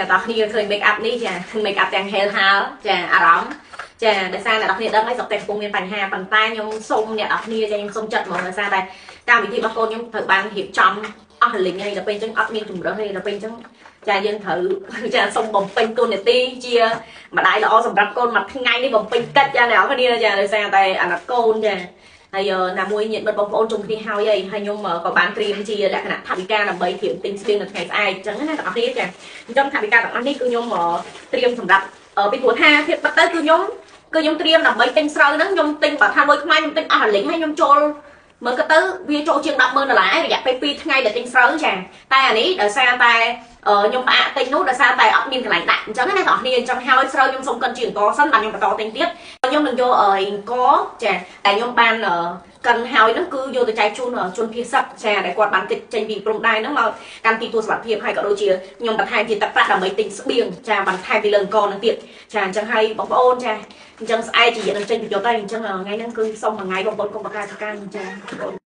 អ្នកនរគ្នាឃើញ make up នេះចា make up ទាំង hell ហើចាអារម្មណ៍ចាដោយសារអ្នកនរគ្នាដឹងហើយស្រុកតែកំពុងមានបញ្ហាប៉ុន្តែខ្ញុំសូមអ្នកនរគ្នាចាខ្ញុំសូមចិត្តហ្មងដោយសារតែកម្មវិធីរបស់កូនខ្ញុំត្រូវបានរៀបចំអស់រលីងហើយដល់ពេលអញ្ចឹងអត់មានជំរើសទេដល់ពេលអញ្ចឹងចាយើងត្រូវចាសូមបំពេញតួនាទីជាម្ដាយល្អសម្រាប់កូនមួយថ្ងៃនេះបំពេញកិច្ចចាអ្នកនរគ្នាចាដោយសារតែអាណិតកូនចាហើយណាមួយញាតិមិត្តបងប្អូនជុំគ្នាហើយហើយខ្ញុំក៏បានត្រៀមជាលក្ខណៈថវិកាដើម្បីត្រៀមទិញស្បៀងនៅថ្ងៃស្អែកអញ្ចឹងណាអ្នកនរគ្នាចាអញ្ចឹងថវិកាទាំងអស់នេះគឺខ្ញុំត្រៀមសម្រាប់ពីព្រោះថាភាពពិតទៅគឺខ្ញុំត្រៀមដើម្បីទិញស្រូវហ្នឹងខ្ញុំទិញបើថាលុយខ្មែរខ្ញុំទិញអស់រលីងហើយខ្ញុំចូលមើលក៏ទៅវាចូលជាង100,000ដុល្លាររយៈពេល2ថ្ងៃដែលទិញស្រូវចាតែអានេះដោយសារតែខ្ញុំផ្អាកទិញនោះដោយសារតែអត់មានកន្លែងដាក់អញ្ចឹងណាអ្នកនរគ្នាអញ្ចឹងហើយស្រូវខ្ញុំសុំកិនជាអង្ករសិនបាទខ្ញុំបន្តទិញទៀតខ្ញុំនឹងយកអង្ករចាតែខ្ញុំបានកិនហើយហ្នឹងគឺយកទៅចែកជូនជនភៀសសឹកចាដែលគាត់បានគេចចេញពីព្រំដែនហ្នឹងមកកាន់ទីទួលសុវត្ថិភាពហើយក៏ដូចជាខ្ញុំបន្ថែមជាទឹកប្រាក់ដើម្បីទិញស្បៀងចាបន្ថែមពីលើអង្ករហ្នឹងទៀតចាអញ្ចឹងហើយបងប្អូនចាអញ្ចឹងស្អែកជានឹងចេញប្រយុទ្ធហើយអញ្ចឹងថ្ងៃហ្នឹងគឺសុំមួយថ្ងៃបងប្អូនកុំបកកាសកាចាបងប្អូន